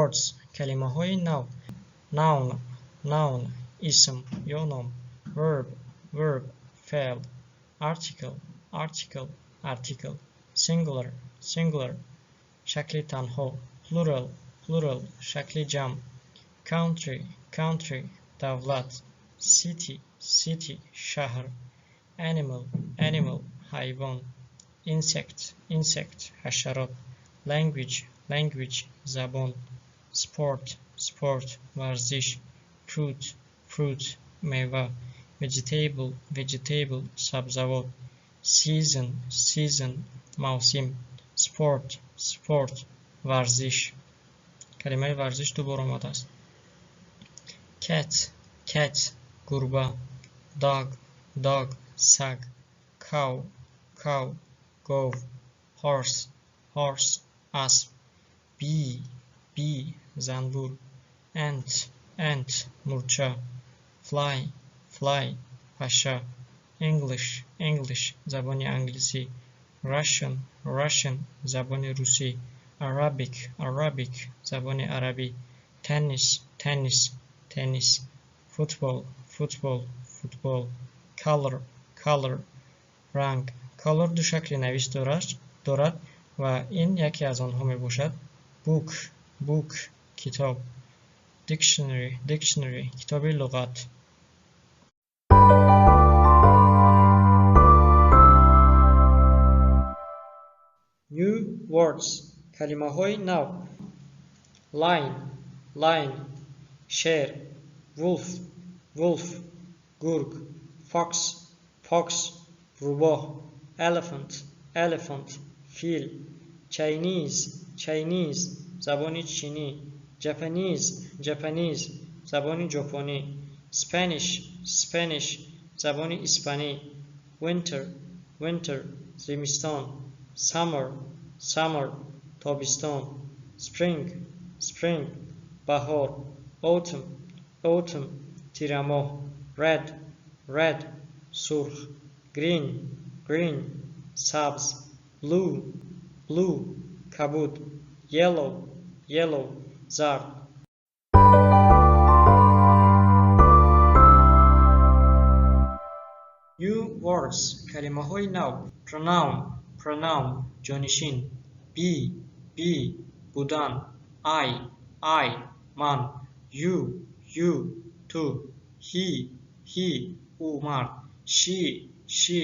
Words, калимаҳои нав. Noun, noun, исм ё ном. Verb, verb, феъл. Article, article, артикл. Singular, singular, шакли танҳо. Plural, plural, шакли ҷамъ. Country, country, давлат. City, city, шаҳр. Animal, animal, ҳайвон. Insect, insect, ҳашарот. Language, language, забон. Sport, sport, варзиш. Fruit, fruit, мева. Vegetable, vegetable, сабзавот. Season, season, мавсим. Sport, sport, варзиш. Калимаи варзиш ду бор омадааст. Cat, cat, гурба. Dog, dog, саг. Cow, cow, гов. Horse, horse, асп. Bee, bee, занбур. Ant, ant, мурча. Fly, fly, паша. English, English, забони англисӣ. Russian, Russian, забони русӣ. Arabic, Arabic, забони арабӣ. Tennis, tennis, теннис. Football, football, футбол. Color, color, ранг. Color ду шакли навис дорад ва ин яке аз онҳо мебошад. Book, book, китоб. Dictionary, dictionary, китоби луғат. New words, калимаҳои нав. Lion, lion, шер. Wolf, wolf, гург. Fox, fox, рӯбоҳ. Elephant, elephant, фил. Chinese, Chinese, забони чинӣ. Japanese, Japanese, забони ҷопонӣ. Spanish, Spanish, забони испанӣ. Winter, winter, зимистон. Summer, summer, тобистон. Spring, spring, баҳор. Autumn, autumn, тирамоҳ. Red, red, сурх. Green, green, сабз. Blue, blue, кабуд. Yellow, yellow, зард. New words, калимаҳои нав. Pronoun, pronoun, ҷонишин. Be, be, будан. I, I, ман. You, you, ту. He, he, ӯ мард. She, she,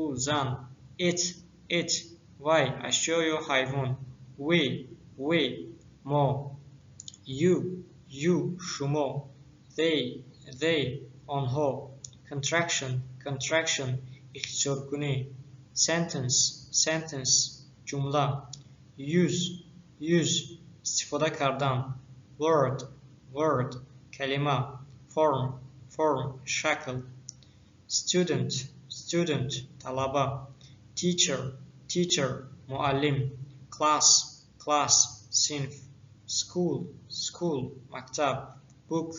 ӯ зан. It, it, вай ашё ё ҳайвон. We, we, мо. You, you, шумо. They, they, онҳо. Contraction, contraction, ихтисоркунӣ. Sentence, sentence, ҷумла. Use, use, истифода кардан. Word, word, калима. Form, form, шакл. Student, student, талаба. Teacher, teacher, муаллим. Class, class, синф. School, school, мактаб. Book,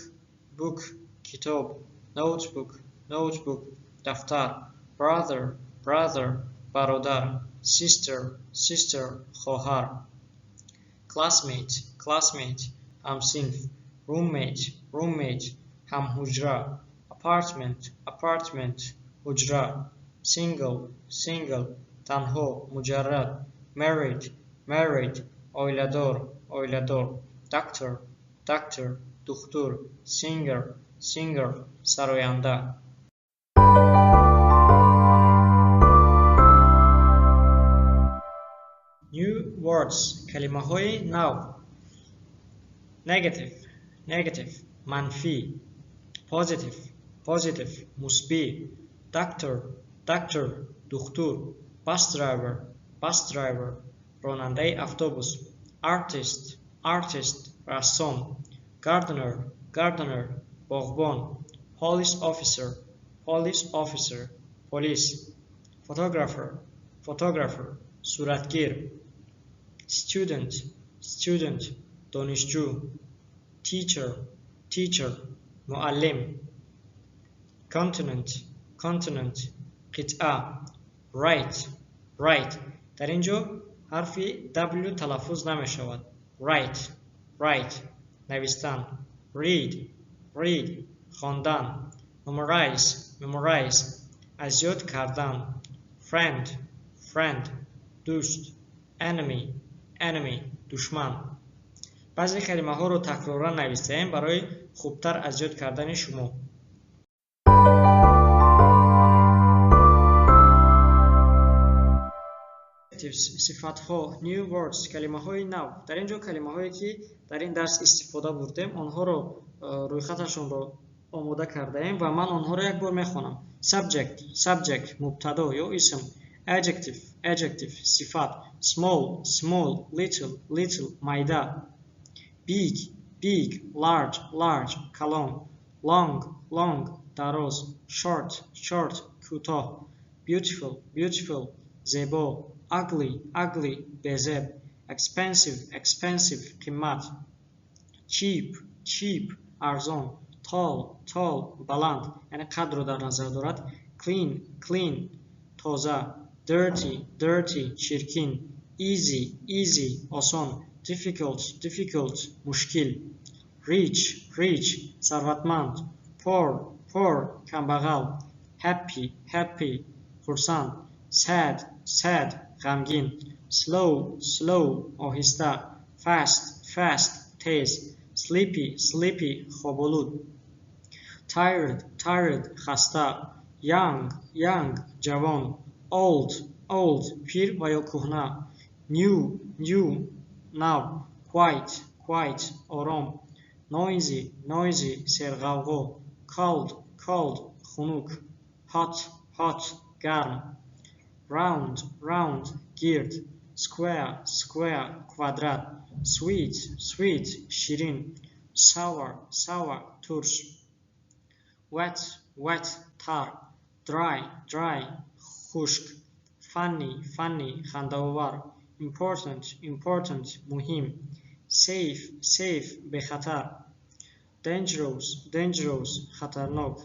book, китоб. Notebook, notebook, дафтар. Brother, brother, бародар. Sister, sister, хоҳар. Classmate, classmate, ҳамсинф. Roommate, roommate, ҳамҳуҷра. Apartment, apartment, ҳуҷра. Single, single, танҳо, муҷаррад. Married, married, оиладор, оиладор. Doctor, doctor, духтур. Singer, singer, сароянда. New words, калимаҳои нав. Negative, negative, манфӣ. Positive, positive, мусбӣ. Doctor, doctor, духтур. Bus driver, bus driver, ронандаи автобус. Artist, artist, рассом. Gardener, gardener, боғбон. Police officer, police officer, полис. Photographer, photographer, суратгир. Student, student, донишҷӯ. Teacher, teacher, муаллим. Continent, continent, қитъа. Right, right. Дар ин ҷо ҳарфи W талаффуз намешавад. Right. Write навистан. Read, read хондан. Memorize, memorize аз ёд кардан. Friend, friend дӯст. Enemy, enemy душман. Баъзе калимаҳоро такроран навистаем барои хубтар аз ёд кардани шумо. Сифатҳо, new words, калимаҳои нав. Дар ин ҷо калимаҳое ки дар ин дарс истифода бурдем, онҳоро рӯйхаташонро омода кардаем ва ман онҳоро як бор мехонам. Subject, subject, мубтадо ё исм. Adjective, adjective, сифат. Small, small, little, little, майда. Big, big, large, large, калон. Long, long, дароз. Short, short, кӯтоҳ. Beautiful, beautiful, зебо. Ugly, ugly, безеб. Expensive, expensive, қимат. Cheap, cheap, арзон. Tall, tall, баланд, яъне қадро дар назар дорад. Clean, clean, тоза. Dirty, dirty, чиркин. Easy, easy, осон. Difficult, difficult, мушкил. Rich, rich, сарватманд. Poor, poor, камбағал. Happy, happy, хурсанд. Sad, sad, ғамгин. Slow, slow, оҳиста. Fast, fast, тез. Sleepy, sleepy, хоболуд. Tired, tired, хаста. Young, young, ҷавон. Old, old, пир ва ё кӯҳна. New, new, нав. Quiet, quiet, ором. Noisy, noisy, серғавғо. Cold, cold, хунук. Hot, hot, гарм. Round, round, гирд. Square, square, квадрат. Sweet, sweet, ширин. Sour, sour, турш. Wet, wet, тар. Dry, dry, хушк. Funny, funny, хандаовар. Important, important, муҳим. Safe, safe, бехатар. Dangerous, dangerous, хатарнок.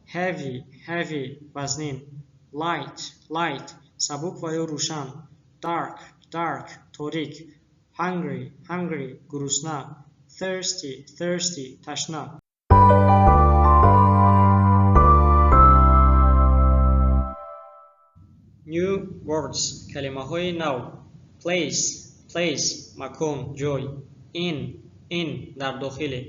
Heavy, heavy, вазнин. Light, light, сабук ва ё рӯшан. Dark, dark, торик. Hungry, hungry, гурусна. Thirsty, thirsty, ташна. New words, калимаҳои нав. Place, place, макон, ҷой. In, in, дар дохили.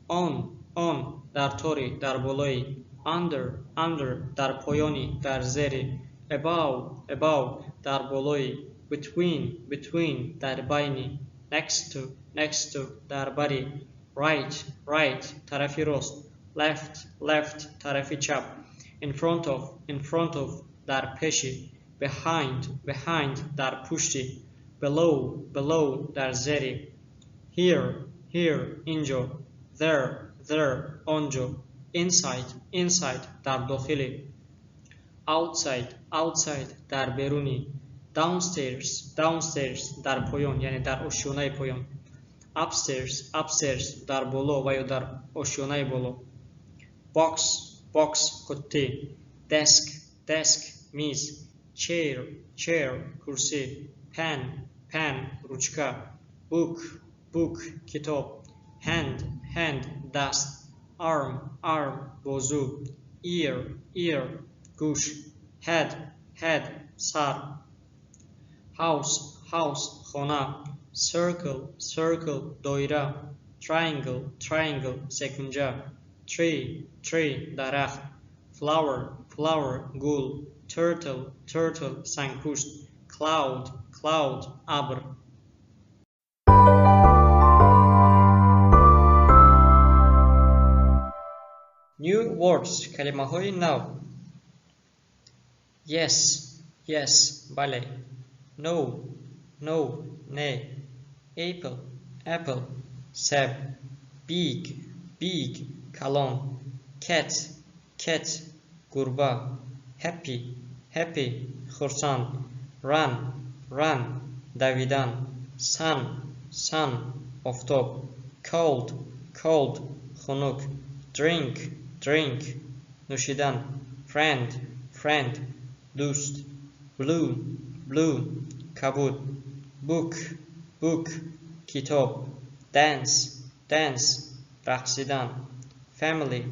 On, on, дар тори, дар болои. Under, under, дар поёни, дар зери. Above, above, дар болои. Between, between, дар байни. Next to, next to, дар бари. Right, right, тарафи рост. Left, left, тарафи чап. In front of, in front of, дар пеши. Behind, behind, дар пушти. Below, below, дар зери. Here, here, инҷо. There, there, онҷо. Inside, inside, дар дохили. Outside, outside, дар беруни. Downstairs, downstairs, дар поён, яъне дар ошёнаи поён. Upstairs, upstairs, дар боло ва ё дар ошёнаи боло. Box, box, қуттӣ. Desk, desk, миз. Chair, chair, курсӣ. Pen, pen, ручка. Book, book, китоб. Hand, hand, даст. Arm, arm, бозу. Ear, ear, гӯш. Head, head, сар. House, house, хона. Circle, circle, доира. Triangle, triangle, секунҷа. Tree, tree, дарахт. Flower, flower, гул. Turtle, turtle, сангпушт. Cloud, cloud, абр. New words, калимаҳои нав. Yes, yes, бале. No, no, не. Apple, apple, себ. Big, big, калон. Cat, cat, гурба. Happy, happy, хурсанд. Run, run, давидан. Sun, sun, офтоб. Cold, cold, хунук. Drink, drink, нӯшидан. Friend, friend, дӯст. Blue, blue, кабуд. Book, book, китоб. Dance, Dance, рақсидан. Family,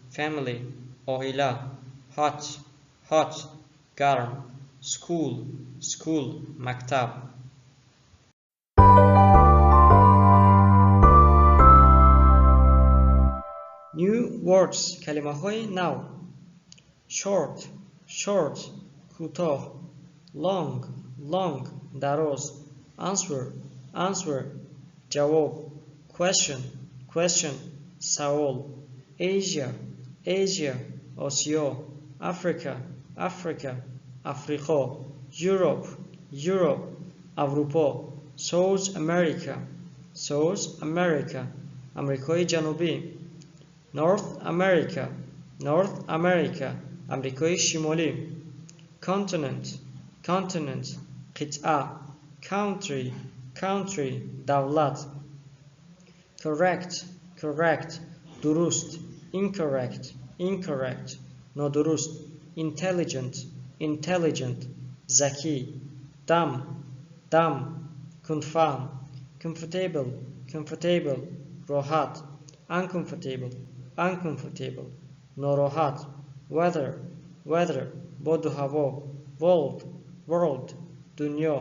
family, оила. Hot, hot, гарм. School, school, мактаб. New words, калимаҳои нав. Short, short, кӯтоҳ. Long, long, дароз. Answer, answer, ҷавоб. Question, question, савол. Asia, Asia, Осиё. Africa, Africa, Африқо. Europe, Europe, Аврупо. South America, South America, Амрикои Ҷанубӣ. North America, North America, Амрикои Шимолӣ. Continent, continent, қитъа. Country, country, давлат. Correct, correct, дуруст. Incorrect, incorrect, нодуруст. Intelligent, intelligent, закӣ. Dumb, dumb, кундфаҳм. Comfortable, comfortable, роҳат. Uncomfortable, uncomfortable, нороҳат. Weather, weather, боду ҳаво. World, world, дунё.